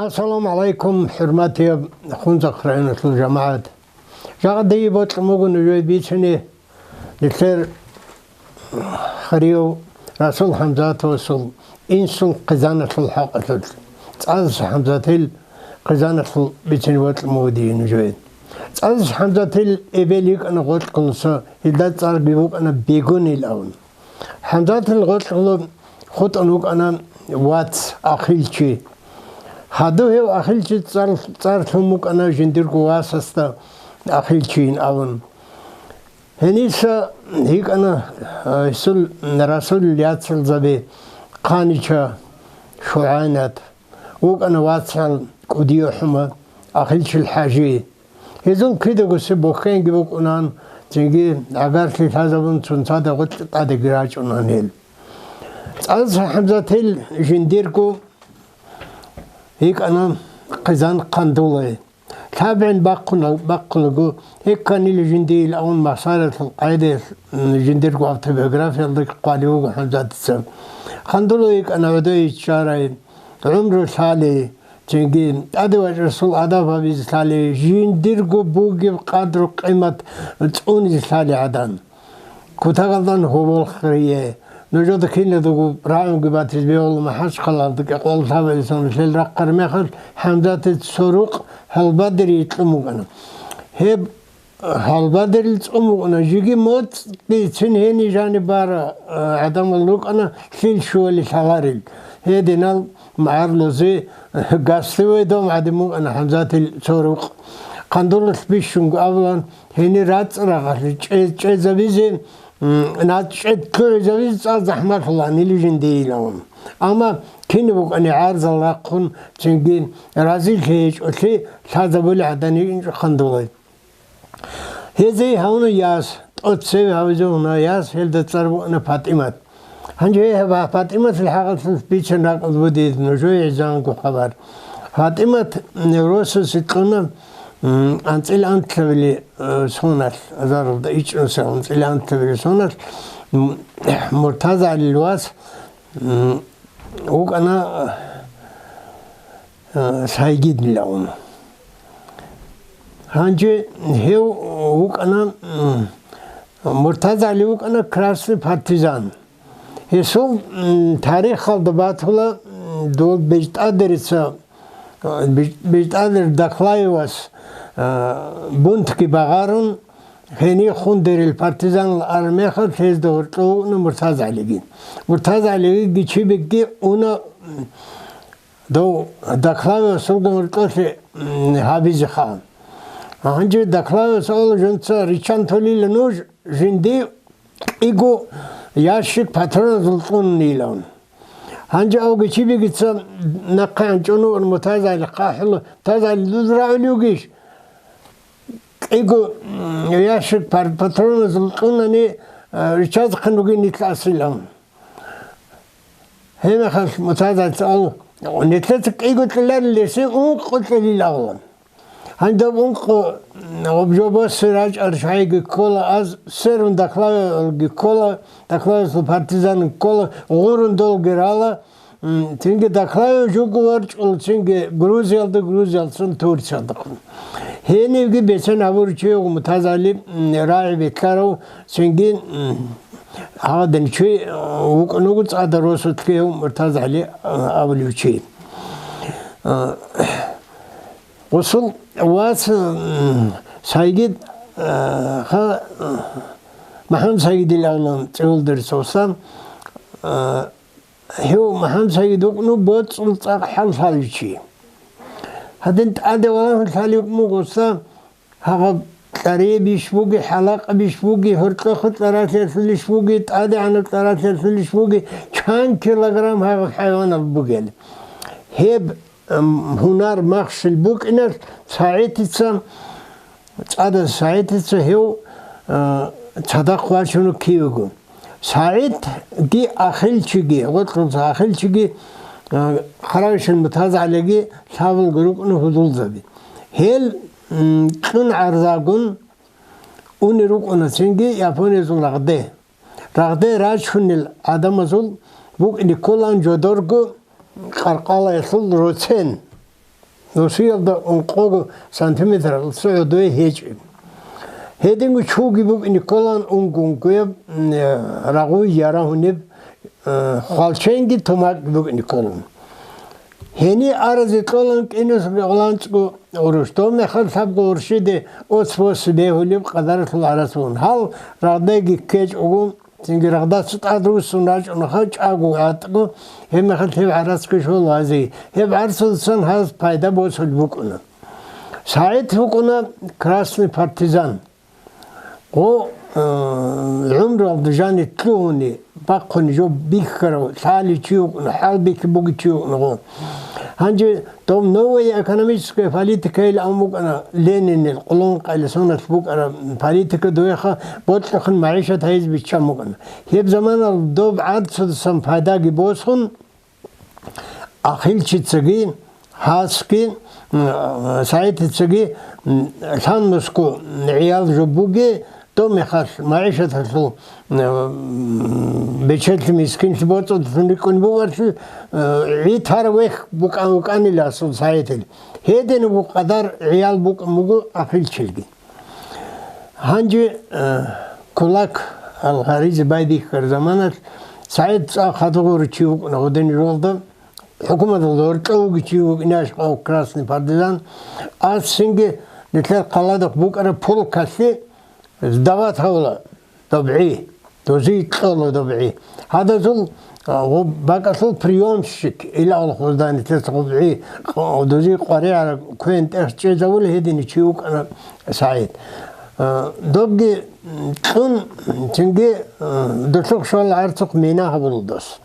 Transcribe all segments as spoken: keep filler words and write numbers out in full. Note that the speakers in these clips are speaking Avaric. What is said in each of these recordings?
Ассаламу гӀалайкум, хӀурматияб Хунзахъ районалъул жамагӀат! Жагъа дие бокьун буго нужее бицине нилъер хирияв Расул ХӀамзатовасул инсул хъизаналъул хӀакъалъулъ. ЦӀадаса ХӀамзатил хъизаналъул бицине бокьун буго дие нужее. ЦӀадаса ХӀамзатил эбел йикӀана гъоркьуласа, гьелда цӀарги букӀана Бегунил абун. ХӀамзатил гъоркьулаб хутӀун вукӀана вац Ахилчи. Гьадув гьев Ахилчи цӀар-, цӀар лъун букӀана жиндирго васасда Ахилчийин абун. Гьениса йикӀана, а, гьесул Расулил яцалзаби Хъанича, ШугӀайнат, вукӀана вацал КӀудияхӀума, Ахилчил ХӀажи. Гьезул кидаго цеб бохьенги букӀунан, цинги гӀагарлъи лъазабун цунцада гъоркье тӀадеги рачӀунан гьел. ЦӀадаса ХӀамзатил жиндирго йикӀана хъизан Хъандулай. ЛъабгӀин бахъуна-, бахъунаго, гьекканила жиндиил авун Масараялъул къайдаялъ, м, жиндирго автобиографиялда хъвалев вуго ХӀамзатица. Хъандулай йикӀана гӀодой чӀарай, гӀумру лъалей, цинги тӀаде вачӀарасул адаб гьабизе лъалей, жиндирго бугеб къадру-къимат цӀунизе лъалей гӀадан. Кутакалдан гьоболхърие. Нужеда киналдаго рагӀунги батизе бегьула, МахӀачхъалаялда кӀикъоялда лъабабилеб соналъ гьел рахъараб мехалъ, ХӀамзатица цо рукъ гьалбадерие кьун букӀана. Гьеб гьалбадерил цӀун букӀана, жеги моцӀги цин гьениб жаниб бара, а, гӀадамал рукӀана, лъил щували лъаларел. Гьединал магӀарлъузе гостевой дом гӀадин букӀана ХӀамзатил цо рукъ. Хъандулалъ бищунго абулан, гьенир рацӀцӀа рагъалъе чӀе-, чӀезабизе, м, на-, чӀед лъугӀизабизе цӀакъ захӀмалъулаан или жиндиилан. Амма кинаб букӀани гӀарзал рахъун, цинги разилъи гьечӀолъи лъазабулей гӀадан йикӀинчӀо Хъандулай. Гьезие гьавуна яс, тӀоцеве гьавизе гьуна яс, гьелда цӀар букӀана ПатӀимат. Гьанже гьеб ПатӀиматил хӀакъалъулъ бицин ракӀалда буго нужее гӀезегӀанго хабар. ПатӀимат росасе кьуна, м, анцӀила анлъабилеб, э, соналъ, азаралда ичӀнусел анцӀила анлъабилеб соналъ, м, МуртазагӀалил вас, м, вукӀана, э, Сайгидилан. Гьанже гьев вукӀана, м, МуртазагӀали вукӀана красный партизан. Гьесул, м, тарихалда батула, м, дов БежтӀадерица, э, Беж-, БежтӀадер Дахлаевас, э, бунтги багъарун, гьениб хундерил партизанал армехалъ гьезда гьоркьов вукӀуна МуртазагӀалиги. МуртазагӀалиги Гичибикги уна, м, дов Дахлаевасулгун гьоркьолъе, м, гьабизе хъа. Гьанже Дахлаевас абула, жинца риччан толила нуж, жиндие кӀиго ящик патроназул кьунилан. Гьанже ав Гичибикица нахъе анчӀун вукӀун МуртазагӀали хъахӀула, МуртазагӀали, дуца рагӀулев вугищ? КӀиго, м, ящик пар-, патроназул кьунани, а, риччазехъин ругин нилъ асилан. Гьеб мехалъ МуртазагӀалица абула, нилъеца кӀиго кьеларилан, гьесие ункъо кьелилан абула. Гьанже доб ункъо, м, гъоб жо босе рачӀарал чагӀиги ккола, аз сверун Дахлаевалги ккола, Дахлаевасул партизанги ккола, гъурун долги рала, м, цинги Дахлаев жуго ворчӀула, цинги Грузиялда, Грузиялдасан Турциялдехун. Гьенибги бецин гьабурав чи вуго МуртазагӀали, м, рагӀи бетӀарав, цинги, м, гьадин чи, э, вукӀун вуго цӀакъ росулъги гьев МуртазагӀали, э, абулев чи. Э, Гьесул вас, м, Сайгид, э, ха, МахӀаммад Сайгидилан цӀунулдер соса, э, гьев МахӀаммад Сайгид вукӀуна боцӀул цӀакъ хӀалалъулев чи. Гьадин тӀаде валагьун лъалев вукӀун вуго гьесда, гьагъаб кьариябищ бугеб, хӀалакъабищ бугеб, гьоркьохъо кьаралъиялъулищ бугеб, тӀадегӀанаб кьаралъиялъулищ бугеб, чан килограмм гьагъаб хӀайванал бугел. Гьеб ам, гьунар махщел букӀиналъ СагӀитица, цӀадаса СагӀитица гьев, а, цадахъ вачуна кивего. СагӀитги Ахилчиги, гъоркьуса Ахилчиги, а, Хъаравишин МуртазагӀалиги лъабалги рукӀуна гьудулзаби. Гьел, м, кьун гӀарзагун унел рукӀуна цинги Япониязул рагъде. Рагъде рачунел гӀадамазул букӀине кколаан жодорго къаркъалаялъул роцен. Нусиялда ункъого сантиметралъ гӀодове гьечӀеб. Гьединго чуги букӀине кколаан унго-унгояб, м, э, рагъуй ярагьунеб, э, хвалченги тумакги букӀине кколаан. Гьенир аразе кьолаан кӀинусги гъоланцӀго гъурущ. Дов мехалъ лъабго гъурщиде оц-бос бегьулеб къадаралъул гӀарац бугун. Гьал рагъдеги ккечӀого, цинги рагъдаса тӀад руссун рачӀунаха чӀаго гӀатӀго, гьеб мехалъ гьеб гӀарацги щола гьазе. Гьеб гӀарцудасан гьаз пайда босулеб букӀуна. СагӀид вукӀуна красный партизан. Гъо, э, гӀумруялда жанив лъугьуни, бахъуни жо бихьарав, лъалев чи вукӀуна, хӀалбихьи бугев чи вукӀуна гъо. Гьанже дов новая экономическая политика илан букӀана Ленинил, къулун къайилъуналъ букӀараб политика, довеха бокьухъан магӀишат гьайизе биччан букӀана. Гьеб заманалъ доб гӀарцудасан пайдаги босун, Ахилчицаги, гьасги, м, СагӀидицаги, м, лъан нусго гӀиял жо буги, дов мехалъ магӀишаталъул, м, бечелъи мискинлъи боцӀулъун рикӀкӀун бугарлъи, э, гӀитар вехь букӀа-, вукӀанила асул СагӀидил. Гьедин буго къадар гӀиял букӀун буго Ахилчилги. Гьанже, э, кулак ал-гъаризе байбихьараб заманалъ СагӀид цӀакъ хадур гъурав чи вукӀуна гъодинаб жоялда, хӀукуматалда гьоркьов вугев чи вукӀинаш къав красный партизан. Ас цинги нилъер хъаладухъ букӀараб полкалъе сдавать гьавула доб гӀи. Дозие кьола доб гӀи. Гьадазул, а, гъоб бакӀалъул приёмщик, илгьал хозданитлъас гъоб гӀи, къ-, дозие къваригӀараб квен тӀехь чӀезавула гьедин чи вукӀана СагӀид. А, добги, м, кьун, цинги, а, долъухъ щвала гӀарцухъ мина гьабула дос.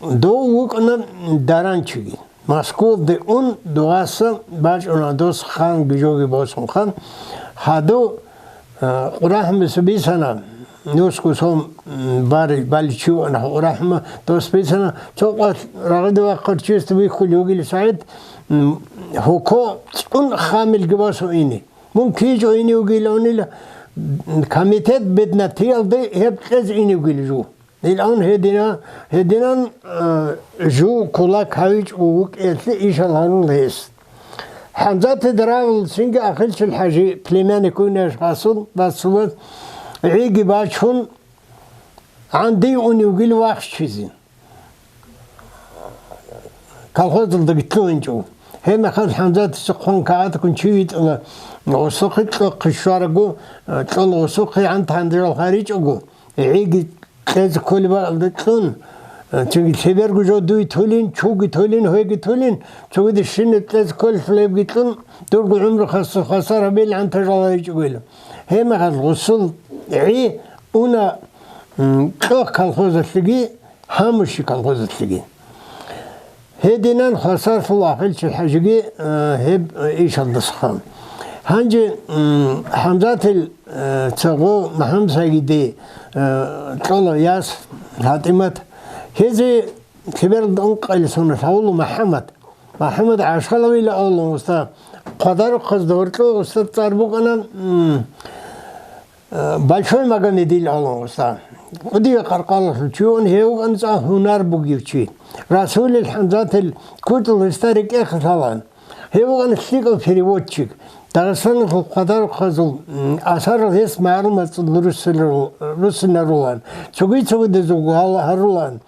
Дов вукӀана даранчиги. Москвалде ун, дугьаса бачӀуна дос ханги жоги босун хан. Гьадув, э, КъурахӀмаса бицана, нусго сом, м, бари-, баличи вугӀна КъурахӀма, дос бицана, цо къвалъ рагъида вахъар чиясда вихьулев вугила СагӀид, м, гьуко цӀун хамилги босун ине. Мун кичӀо ине вугиланила, комитет беднотиялде гьеб кьезе ине вугила жу. Илан гьедина-, гьединан, э, жу кулак гьавичӀого вукӀиялъе ишал гьарун гьес. ХӀамзатида равул цинги Ахилчил ХӀажи, племянник вугинаш гьасул, басулаз гӀиги бачун, гӀанди унев вугил вахчизе. Колхозалдаги лъугьинчӀо. Гьеб мехалъ ХӀамзатица хъван кагӀатгун чи витӀана, гъусухъе кьохъе щварагу, э, кьол гъусухъе гӀан-тандирал гьаричӀого, гӀиги кьезе кколеб бакӀалда кьун, цинги лъеберго жо дуй тулин, чуги тулин, гьойги тулин, цогида щинаб кьезе кколелъул гьебги кьун, дурго гӀумру хас-, хвасар гьабилгӀан тажал гьаричӀогойила. Гьеб мехалъ гъусул гӀи уна, м, кьох колхозалъеги, гьамуши колхозалъеги. Гьединан хвасарлъул Ахилчил ХӀажиги, э, гьеб, э, ишалдасха. Гьанже, м, ХӀамзатил, э, цагъо МахӀамсагиде, э, кьола яс ГьатӀимат. Гьезе лъебералда ункъайилсуна лъавула МахӀаммад. МахӀаммад ГӀашалавила авлун уста. Хъвадарухъазда гьоркьо уста цӀар букӀана, м, Э, Большой Магомедил гьалун уста. КӀудияв къаркъалалъул чи вугӀун, гьев вукӀана цӀакъ гьунар бугев чи. Расулил ХӀамзатил кутӀул гьесда рекӀехъе лъалаан. Гьев вукӀана лъикӀав переводчик. Дагъистаналъул хъвадарухъазул, м, асарал гьес магӀлумат цӀуд руссинарул-, руссинарулаан. Цоги-цогидазулго гьал-, гьарулаан.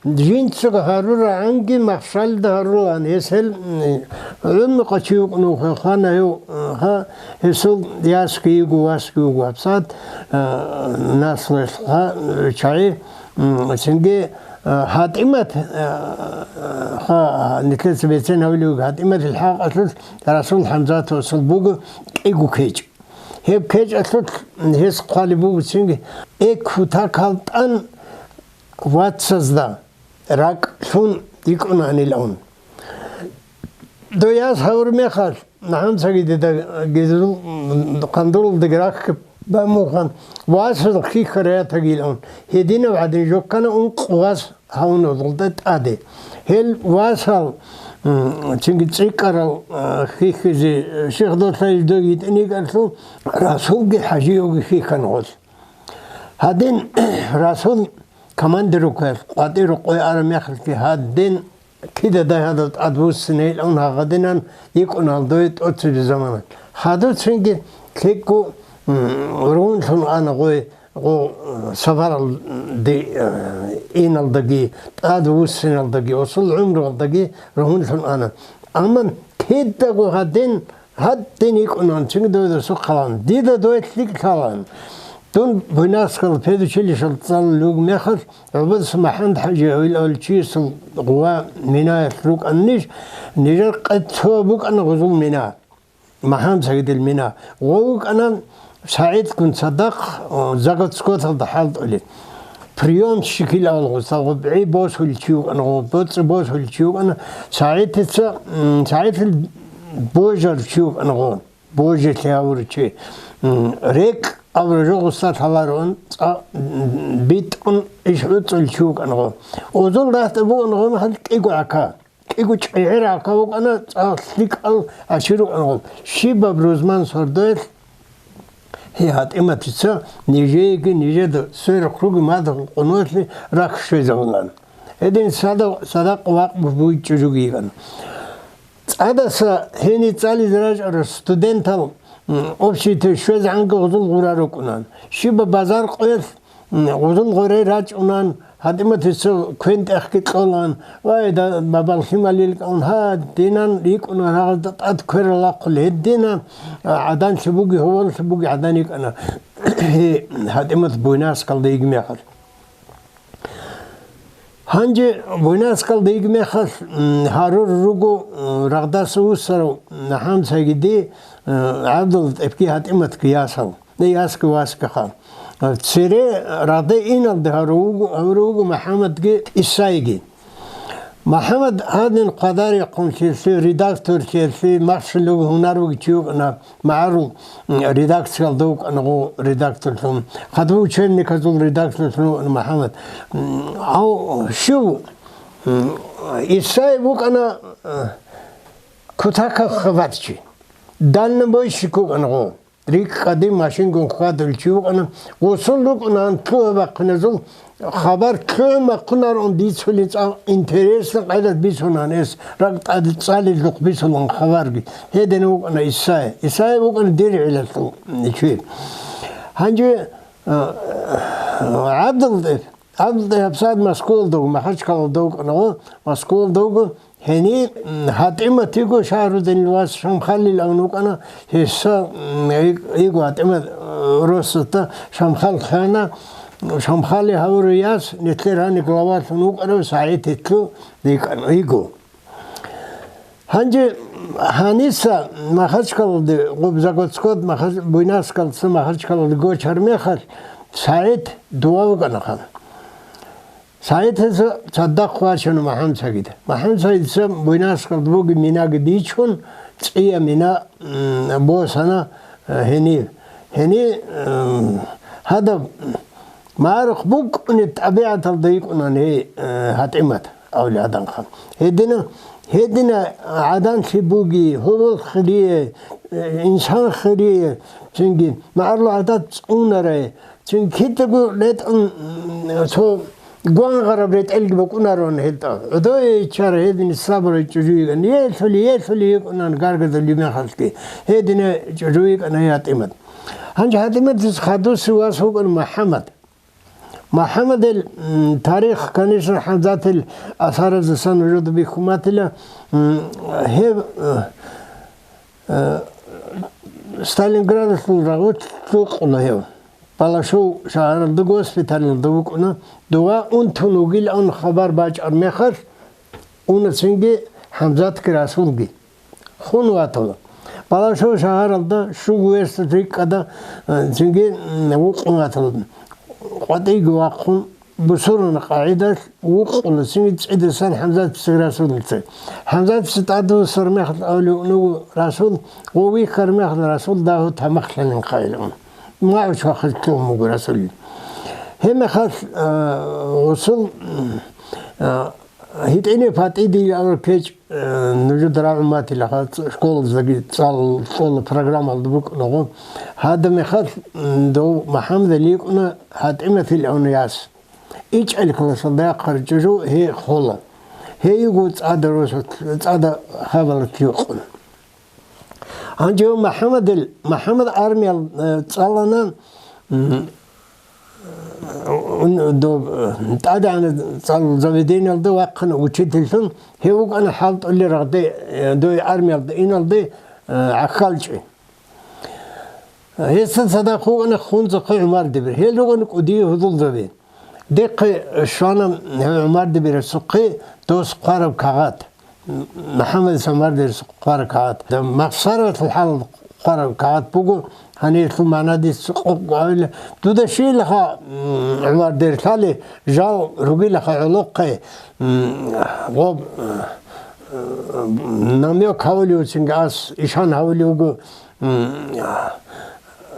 Жинцаго гьарурагӀанги махщалда гьарулаан, гьес гьел, м, гӀумру къачи вукӀун вуго, хвана гьев, ха, гьесул ясги йиго, васги вуго гьабсагӀат, а, наслуялъ, ха, чагӀи, м, цинги, а, ГьатӀимат, а, ха, нилъеца бецин гьавулев вуго, ГьатӀиматил хӀакъалъулъ Расул ХӀамзатовасул буго кӀиго кечӀ. Гьеб кечӀалъулъ гьес хъвалеб буго цинги, э, кутакал тӀан, вацазда ракӀ лъун йикӀунаанилан. Дой яс гьавур мехалъ, МахӀамсагидеда гезул, м, хъандуралдаги рахь бамухан, васазда хьихьарай ятагилан. Гьединав гӀадин жоккана ункъ вас гьавуналда тӀаде. Гьел васал, м, цинги цӀикӀкӀарал, а, хьихьизе, Шихдолъа ил дой йитӀинигӀалъул, Расулги ХӀажиевги хьихьана гъолъ. Гьадин Расул командир рукваялъ къватӀир рукъой араб мехалъги гьадин кидадай гьадаб тӀадвуссинейилан гьагъадинан йикӀуналдуй тӀоцебе замана. Хадуцинги лъикӀго, м, ругьунлъун ана гъой, гъо, э, сапаралде, э, иналдаги, тӀадвуссиналдаги, осул гӀумруялдаги ругьунлъун ана. Амма кидаго гьадин, гьадин йикӀунан, цинги дойда сухъалан. Дида дой лъикӀ лъалан. Дун Буйнакскал педучилищал цӀалулев мехалъ, ГӀубадаса МахӀамад-хӀажи гьавил авлчиясул гъува минаялъ рукӀаннищ, нижер къецо букӀана гъузул мина, МахӀамад-сагидил мина. Гъов вукӀана СагӀидгун цадахъ, о, заготскоталда хӀалтӀулев. Приёмщикил авал гъуса, гъубгӀи босулев чи вукӀана гъов, боцӀи босулев чи вукӀана. СагӀидица, м, СагӀидил божар чи вукӀана гъов. Божелъи гьавурав чи, м, рекӀ абураб жо гъуса лъаларун, цӀа-, м, битӀун иш гӀуцӀулев чи вукӀана гъо. Озул рагьтӀа бугӀун гъо мехалъ кӀиго гӀака. КӀиго чӀегӀер гӀака вукӀана, цӀа лъикӀал гӀашир вукӀана гъо. Щибаб рузман сордоялъ гьей ГьатӀиматица нижееги нижеда сверухъ руги мадхъ къунолъи рахь щвезавулан. Гьедин сада-, садакъ вакъбу буй чӀужуги йигӀан. ЦӀадаса гьениб цӀализе рачӀарал студентал, м, общийте щвезегӀанги гъузул гъура рукӀунан. Щибаб базар къоялъ, м, гъузул гъуре рачӀунан, ГьатӀиматица квен-тӀехги кьолан, ва эда бабал лъималил кӀун гьадинан йикӀунан, гьагъазда тӀад кверал ахъул гьедина, а, гӀаданлъи буги, гьуваллъи буги гӀадан йикӀана. Гье, ГьатӀимат Буйнакскалда йигмехалъ. Гьанже Буйнакскалда йигмехалъ, м, гьарур руго, м, рагъдаса вуссарав МахӀамад-сагиди, м, ГӀабдуллатӀипги ГьатӀиматги ясал, ясги васги ха. Цере рагъде иналде гьарув вуго, гьавурав вуго МахӀамадги Исайги. МахӀамад гьадин хъвадарихъунлъи, редакторлъи, махщел гьунар вугев чи вукӀана. МагӀарул, м, редакциялда вукӀана гъо редакторлъун. Хадув учебниказул редакторлъун вукӀана МахӀамад. М, гьав щив, м, Исай вукӀана, э, кутакаб хабарчи. Дальнобойщик вукӀана гъо. РикӀкӀаде машингун хьвадулев чи вукӀана. Гъусул рукӀунаан лъугьа-бахъиназул хабар лъугьа-бахъунарун бицунеб цӀакъ интересно къайдат бицунаан гьес, ракӀ тӀад цӀализухъ бицулгъун хабарги. Гьедин вукӀана Исай. Исай вукӀана дир гӀиллалъул чи. Гьанже, а, ГӀабдулатӀип, ГӀабдулатӀип гьабсагӀат Москвалда вуго, Махачкалалда вукӀана, Москвалда вуго. Гьениб, м, ГьатӀимат йиго, Шагьрудинил вас Шамхалил авун вукӀана, гьесда, м, йиго ГьатӀимат, э, росасда Шамхал хвана, Шамхалил гьавурав яс, нилъер гьаниб главалъун вукӀарав СагӀид гьелъул йикӀана, йиго. Гьанже гьаниса Махачкалалде, гъуб-, заготскот Махач-, Буйнакскалдаса Махачкалалде гочар мехалъ, СагӀид дова вукӀана хан. СагӀидица цадахъ вачана МахӀамад-сагида. МахӀамад-сагидица Буйнакскалда бугеб минаги бичун, цӀия мина, м, босана, э, гьенив. Гьенив, м, гьадаб магӀарухъ букӀунеб тӀабигӀаталда йикӀунан гьей, э, ГьатӀимат авлиядан хан. Гьедина, гьедина гӀаданлъи буги, гьувал хирие, э, инсан хирие, цинги магӀарул гӀадат цӀунарай, цин кидаго ретӀун, м, цо гвангъараб ретӀелги букӀунарон гьелда. ГӀодой чара гьедин сабурай чӀужу йигӀан. Елъули, елъули йикӀунан гаргадулеб мехалъги. Гьедин чӀужу йикӀана ГьатӀимат. Гьанже ГьатӀиматица хадусев вас вукӀана МахӀамад. МахӀамадил, м, тарих, конечно, ХӀамзатил асаразасан нужеда бихьун батила, м, гьеб, э, Э, Сталинградалъул рагъулъ рукъула гьев. Балашов шагьаралда госпиталалда вукӀуна, дова унтун вугилан хабар бачӀар мехалъ, уна цинги ХӀамзатги Расулги. Хун ватула. Балашов шагьаралда щуго верстат рикӀкӀада, э, цинги, м, вукъун ватула. КъватӀиги вахъун, бусурбабазул къагӀидалъ вукъула цинги цӀидасан ХӀамзатица Расулица. ХӀамзатица тӀадвуссар мехалъ авлугьун вуго Расул, ва вихьар мехалъ Расул дагьав тамахлъанин хъайилан. МагӀу чвахъалъ лъугьун вуго Расулил. Гьеб мехалъ, а, гъусул, а, гьитӀине патӀидил авар кечӀ, а, нужеда рагӀун батила, ха, ц-, школаздаги цӀал-, цӀоло программалда букӀуна гъо. Гьадаб мехалъ, м, дов МахӀамадил йикӀуна ГьатӀиматил авнияс. ИчӀел классалда яхъарав чӀужу гьей хола. Гьей йиго цӀада росулъ, цӀада хабалат йокъун. Гьанже гьев МухӀаммадил, МухӀаммад армиял, э, цӀалана, м, ун-, доб, э, тӀадегӀанаб цӀалул заведениялда вахъана учительлъун, гьев вукӀана хӀалтӀулел рагъде, э, дой армиялда иналде, э, гӀахьалчӀи. Гьесда цадахъ вукӀана Хунзахъе ГӀумардибир. Гьел ругони кӀудиял гьудулзаби. Дихъе щвана гьев ГӀумардибирасухъе дос хъвараб кагъат. МухӀаммадица ГӀумардибирасухъе хъвараб кагъат. Махсараялъул хӀалалда хъвараб кагъат буго, гьаниб гьелъул магӀна дица къокъ гьавила. Дуда щибилаха, м, ГӀумардибир лъали, жал ругилаха гӀолохъе, м, гъоб, м, намёк гьавулев цинги ас ишан гьавулев вуго, м, а,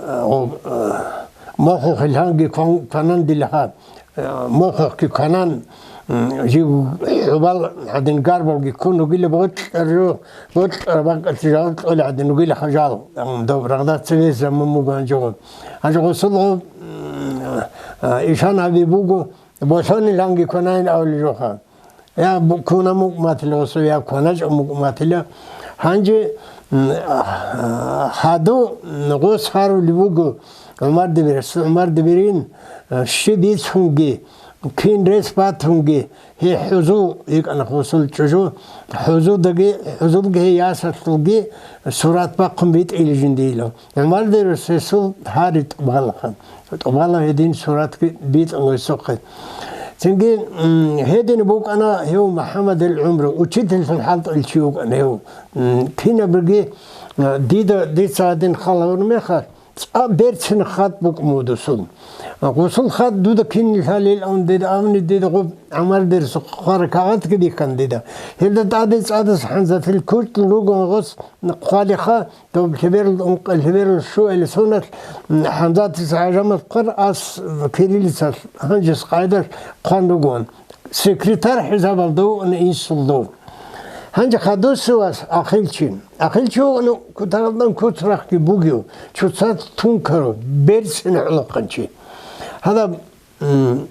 а, гъоб, а, мохухъ илгьанги кван-, кванан дилаха, а, мохухъги кванан, м, жив хӀубал гьадин гарбалги ккун вугила, бокьарав, бокьараб бакӀалъе жал кьола гьадин вугилаха жал, ам, доб рагъдацеве заман буго гьанжего. Гьанже гъосул гъоб, м, а, ишан гьаби буго, болъониланги кванайин авли жоха. Я бу-, куна мукъматила гъосул, я кваначӀо мукъматила. Гьанже, м, а, гьаду, м, гъос гьарули буго, ГӀумардибирас, ГӀумардибирин, а, щиб бицунги, кин рес батунги, гьей хӀузу йикӀана гъосул чӀужу, хӀузудаги, хӀузулги гьей ясалъулги сурат бахъун битӀила жиндиила. ГӀумардибирас гьесул гьари тӀубалаха. ТӀубала гьедин суратги битӀун гьесухъе. Цинги, м, гьедин букӀана гьев МухӀаммадил гӀумру, учительлъун хӀалтӀулев чи вукӀана гьев. М, кинабриги, а, дида, дица гьадин хал гьавур мехалъ, цӀакъ берцин хат букӀун буго досул. Гъосул хат дуда кин лъалилан дида абуни, дида гъоб ГӀумардибирасухъе хъвараб кагъатги бихьана дида. Гьелда тӀаде цӀадаса ХӀамзатил кучӀдул ругони гъос хъвалиха, доб лъеберал ункъ-, лъеберал щуалил соналъ, м, ХӀамзатица гӀажамалъухъе ас кириллицалъ, гьанжес къайдалъ хъван ругоан. Секретарь хӀисабалда вугоан инсул дов. Гьанже хадусев вас Ахилчи. Ахилчи вугоан кутакалдан куц рахъги бугев, цоцаз тункарав, берцин гӀолохъанчи. Гьадаб М,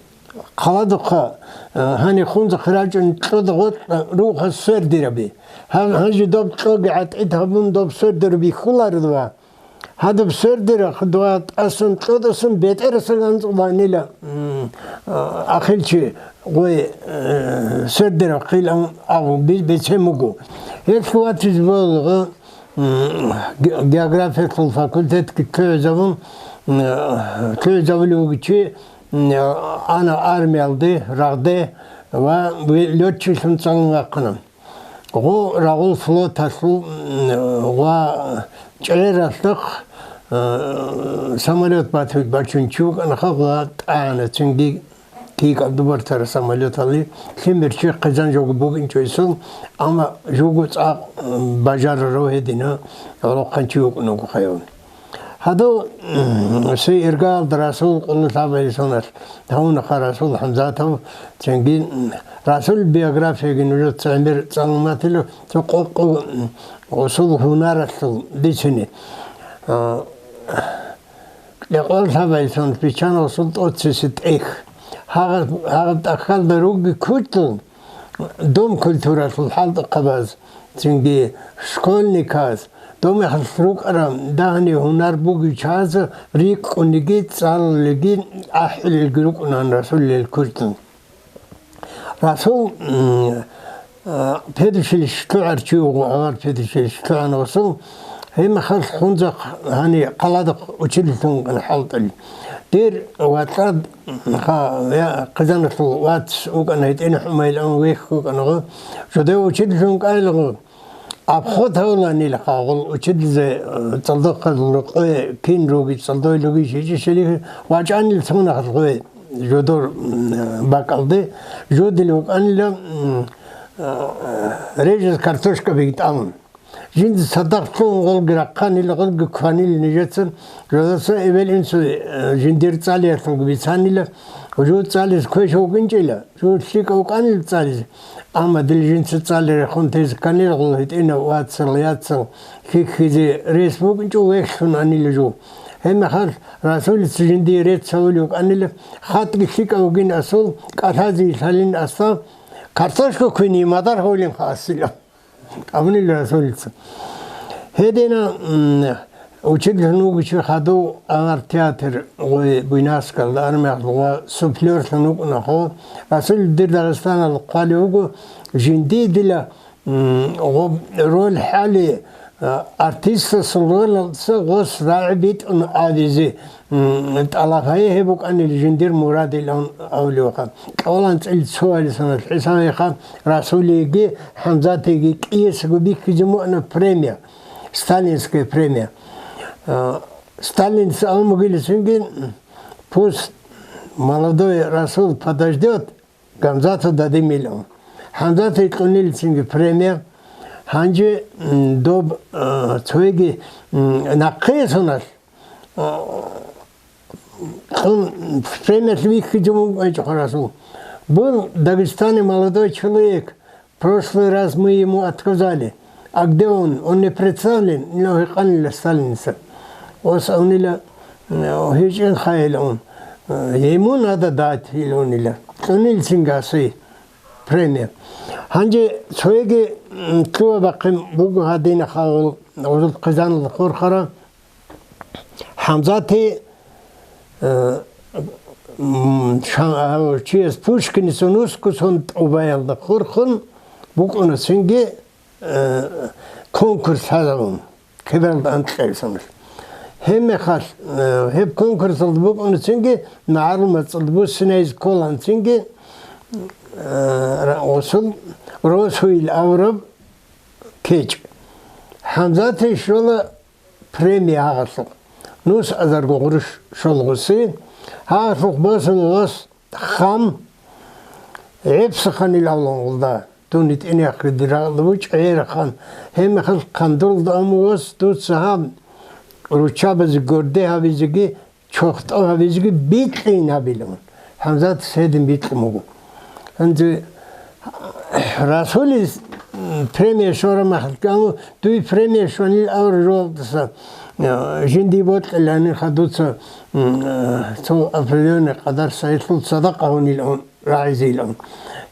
хъаладухъа, э, гьаниб Хунзахъе рачӀун кьода гъоркьа ругоха свердераби. Гьаб-, гьанже доб кьоги гӀатӀид гьабун доб свердер бихьуларо дова. Гьадаб свердерах дова тӀасан кьодасан бетӀерасан анцӀбанила, м, а, Ахилчи гъой, э, свердерах хъилан абун би-, бицен буго. Гьелъ ватиз болго, м, ге-, географиялъул факультетги кквезабун, м, кквезабулев вугев чи, м, ана армиялде, рагъде ва ве-, лётчиклъун цӀалун вахъана. Гъо рагъул флоталъул, м, ва чӀералъухъ, э, самолёт батуй бачун чи вукӀанаха ва тӀагӀана цинги кикаб дубартара самолётали, лъимер чи хъизан жого бугинчӀо гьесул, амма жого цӀакъ, м, бажарарав гьедина гӀолохъанчи вукӀун вуго хаяв. Гьадув, м, цей иргаялда Расул къуллъаб гьелсуналъ гьавунаха Расул ХӀамзатов, цинги, м, Расул биографияги нужеца гӀемер цӀалун батила, цо къокъго, м, гъусул гьунаралъул бицине. А, Кьекъолъаб гьелсун биччана гъусул тӀоцеси тӀех. Гьагъаб, гьагъаб тӀахьалда ругги кучӀдун, дом культуралъул хӀалтӀухъабаз, цинги школьниказ, дом яхалъ рукӀараб дагьни гьунар бугев чагӀазе рикӀкӀуниги, цӀалулелги, ахӀулелги рукӀунаан Расулил кучӀдун. Расул, м, а, педучилище лъугӀар чи вуго, авар педучилище лъугӀана Расул, гьеб мехалъ Хунзахъ гьани хъаладахъ учительлъун вукӀана хӀалтӀулев. Дир вацӀцӀад, ха, я, хъизаналъул вац вукӀана, гьитӀина ХӀумайил ан вехь вукӀана гъо. Жодев учительлъун вукӀайилан гъо. Обход гьавуланилаха гъол учительзе, э, цӀалдохъал рукъве кин руги, цӀалдой руги, жичӀищали вачӀанил цунахъал гъве жодор, м, бакӀалде жодил вукӀанила, м, э, режес картошка бигтӀамун. Жинца цадахъ лъугьун гъолги рахъанила, гъолги кванила нижеца, жодаса эбел-инсуе, э, жиндир цӀалиялъулги бицанила, жо цӀализ квеша вукӀинчӀила. Жо лъикӀав вукӀанил цӀализе, амма дил жинца цӀали рехун тезе кканил гъол гьитӀинав вацал, яцал хьихьизе рес букӀинчӀо вехьун анил жо. Гьебмехалъ Расулица жиндие рецц гьавулев вукӀанила, хатӀги лъикӀав вугин асул, кӀалъазе лъалин асда, Картошка квине мадар гьолин хасила. Абунил Расулица. Гьедина, м, учительлъун вугев чи хадув авар театр гъой Буйнакскалда армиялъ ва суфлёрлъун вукӀуна хо. Расул дир Дагъистаналда хъвалев вуго, жинди дила, м, гъоб роль хӀали, а, артистасул ролалдаса гъос рагӀи битӀун абизе, м, тӀалаб гьайи гьеб букӀанил жиндир мурадилан авлиха. КӀалан цӀил цоалисанал хӀисабиха Расулиги ХӀамзатиги кӀиясго бихьизе муъна премия, сталинская премия. А, Сталинца амугилисинги пусть молодой Расул подождёт, Гамзата дадимилан. ХӀамзата кьунилицинги премия. Гьанже, м, доб, а, цоги, м, нахъе соналъ, а, кьун премиялъ вихьизе мун гьечӀо Расул. Был в Дагестане молодой человек, прошлый раз мы ему отказали. А где он? Он не представлен. Ил гьикъанила Сталинца. Ос авнила, э, гьечӀин хайил он. Э, ему надо дать, ил унила. Кьунилцин гаси премия. Гьанже цоеги, м, лъугьа-бахъин буго гьадина хавал, гъузул хъизаналда хурхара. ХӀамзати, э, м, ша-, гьав чияс Пушкинисун ускусон тӀубаялда хурхун букӀуна цинги, э, конкурс лъазабун, Кибералда анкьабилеб соналъ. Гьебмехалъ, э, гьеб конкурсалда букӀуна цинги, магӀарул мацӀалда буссинайзе кколан цинги, э, ра-, гъусул Росуил авураб кечӀ. ХӀамзати щола премия гьагъалъухъ. Нус азарго гъурущ щолгъуси, гьагъалъухъ босун гъос хам, гӀепсахъанил авлан гъулда, дун гьитӀинехъе дирагъла бучӀ гӀерахан, гьебмехалъ хъандуралда аму гъос дуца гьаб руччабазе горде гьабизеги, чохтӀо гьабизеги бикьин гьабилан. ХӀамзатас гьедин бикьун буго. Гьанже Расулис, м, премия щвара махалъ, амма дуй премия щванил авр жоялдаса, э, жинди бокьиланин хадуца, м, э, цо определённый къадар сайилъул садакъа гьунилан, рагӀизилан.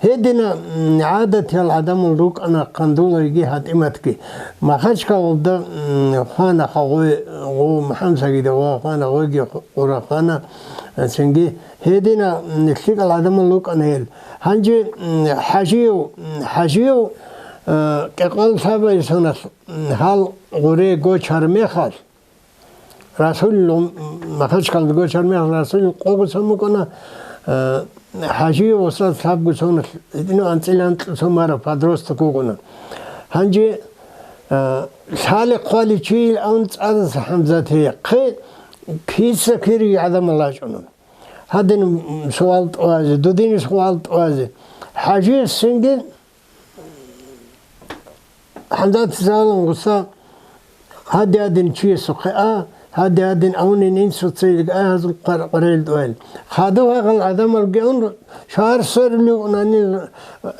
Гьедина, м, гӀадатиял гӀадамал рукӀана Хъандулайги ГьатӀиматги. Махачкалалда, м, хвана хагъуй, гъу МухӀамсагида ва хвана гъойги гъура хвана, э, цинги Гьедина, м, лъикӀал гӀадамал рукӀана гьел. Гьанже, м, ХӀажиев, м, ХӀажиев, э, кӀикъоялда лъабабилеб соналъ, м, гьал гъуре гочар мехалъ, Расулил, м, Махачкалда гочар мехалъ Расулил къого сон букӀана, э, ХӀажиев устаз лъабго соналъ, гьединав анцӀила анкьго сон бараб подросток вукӀана. Гьанже, э, лъалеб хъвалев чийилан цӀадаса ХӀамзатихъе киса-кириги гӀадамал рачӀуна. Гьадин суал тӀуазе, дудине суал тӀуазе. ХӀажиясинги ХӀамзатица абула гъуса, гьади-гьадин чиясухъе а, гьади-гьадин авнин инсуца илги а, гьазул къвар-, къваригӀел тӀугӀел. Хадув гьагъал гӀадамалги ун, шагьар сверулев унани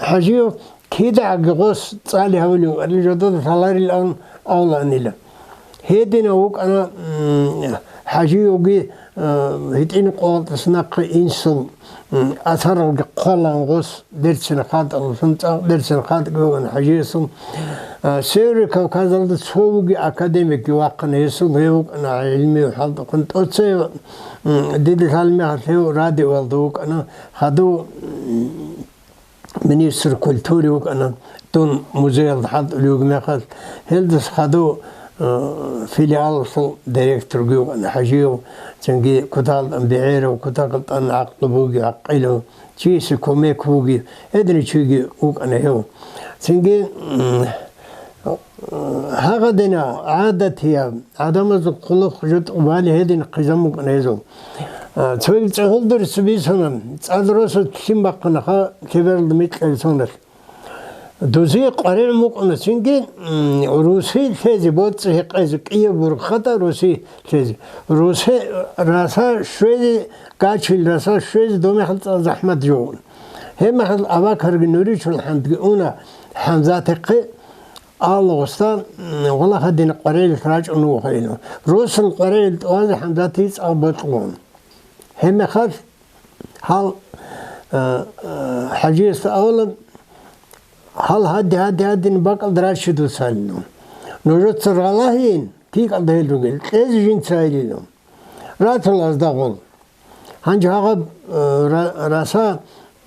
ХӀажиев, кидагӀаги гъос цӀали гьавулев, арли жодада лъаларилан авлаанила. Гьединав вукӀана, м, ХӀажиевги, э, гьитӀинаб къоялдаса нахъе инсул, м, асаралги хъвалаан гъос дерцин хатӀалъун цӀакъ дерцин хатӀги бугана ХӀажиясул. Э, Северный Кавказалда цо вуги академикги вахъана, гьесул гьев вукӀана гӀилмияв хӀалтӀухъан тӀоцев, м, дида лъалмехалъ гьев радиоялда вукӀана, хадув, м, министр культуры вукӀана, дун музеялда хӀалтӀулев вугеб мехалъ, гьелдаса хадув, э, филиалалъул директорги вукӀана ХӀажиев, цинги кутакалда бегӀерав, кутакалда гӀакълу бугев, гӀакъилав, чиясе кумек бугев, гьединав чиги вукӀана гьев. Цинги, м, Гьагъадина гӀадатияб, гӀадамазул хъулухъ жутӀун бали гьедин хъизан букӀана гьезул. А, цоги цӀехолдур цо бисуна, цӀад росулъ лъим бахъана ха кибералда микьал соналъ. Дузие къваригӀун букӀуна цинги, м, руси лъезе, боцӀи гьекъезе, кӀияб бурхада руси лъезе. Руси раса щвезе, гачил раса щвезе домехалъ цӀал захӀмат жо. Гьебмехалъ Абакарги Нуричул хӀантӀги уна ХӀамзатихъе, Аллагьасда, м, валлагь, гьадин къваригӀел рачӀун вуго гьайилан. Росул къваригӀел тӀуазе ХӀамзатие цӀакъ бокьун. Гьебмехалъ гьал, э, э, ХӀажиясда абула, Гьал гьади, гьади, гьадин бакӀалда раччи дуцайилан. Нужеца ралагьин, кикӀалда гьел ругел, кьезе жинца гьайилан. Ратулазда гъол. Гьанже гьагъаб, э, ра-, раса,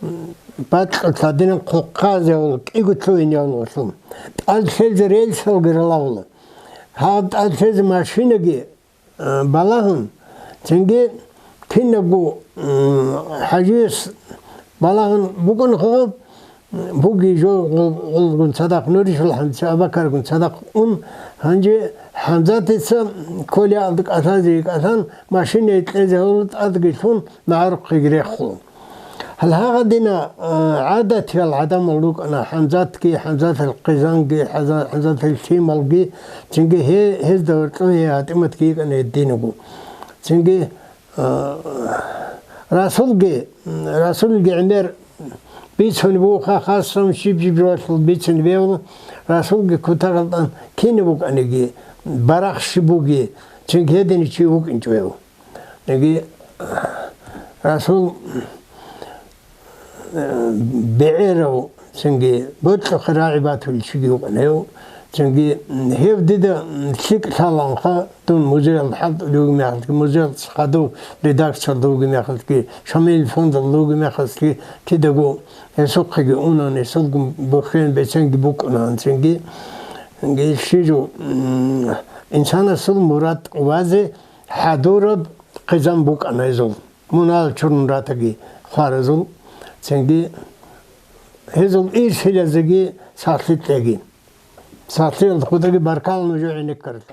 м, бакьулъ гьадинаб хъухъазе гьавула, кӀиго лъугьине гьавула гъолъул. ТӀад лъезе релсалги ралагьула. Гьаб тӀад лъезе машинаги, э, балагьун, цинги кинабго, м, хӀажияс балагьун букӀун гьаб, буги жо гъол-, гъолгун цадахъ, Нуришал ХӀамзатица, Абакаргун цадахъ ун, гьанже ХӀамзатица кколиалда кӀалъазе кӀалъан, машинаялъ кьезе гьавула, тӀадги лъун, магӀарухъеги рехула. Гьал гьагъадина, а, гӀадатиял гӀадамал рукӀана, ХӀамзатги, ХӀамзатил хъизанги, ХӀаза-, ХӀамзатил лъималги, цинги гье-, гьезда гьоркьоб гьей ГьатӀиматги йикӀана гьединго. Цинги, а, Расулги, Расулги гӀемер бицун буха, хасам щиб-щиб жоялъул бицун бегьула, Расулги кутакалда кинаб букӀаниги, барахщи буги, цинги гьедин чи вукӀинчӀо гьев. Яги Расул, э, бегӀерав, цинги бокьухъе рагӀи батулев чиги вукӀана гьев. Цинги гьев дида лъикӀ лъалаанха, дун музеялда хӀалтӀулев вугеб мехалъги, музеялдаса хадув редакциялда вугеб мехалъги, Шамилил фондалда вугеб мехалъги, кидаго гьесухъеги унан, гьесулгун бухьен беценги букӀунаан цинги. Цинги щижу, м, инсанасул мурад къвазе хӀадураб хъизан букӀана гьезул. Мунагьал чурун ратаги хваразул, цинги гьезул ирсилазеги сахлъи кьеги. Сахлъиялда хутӀаги баркала нужее гӀенеккаралда.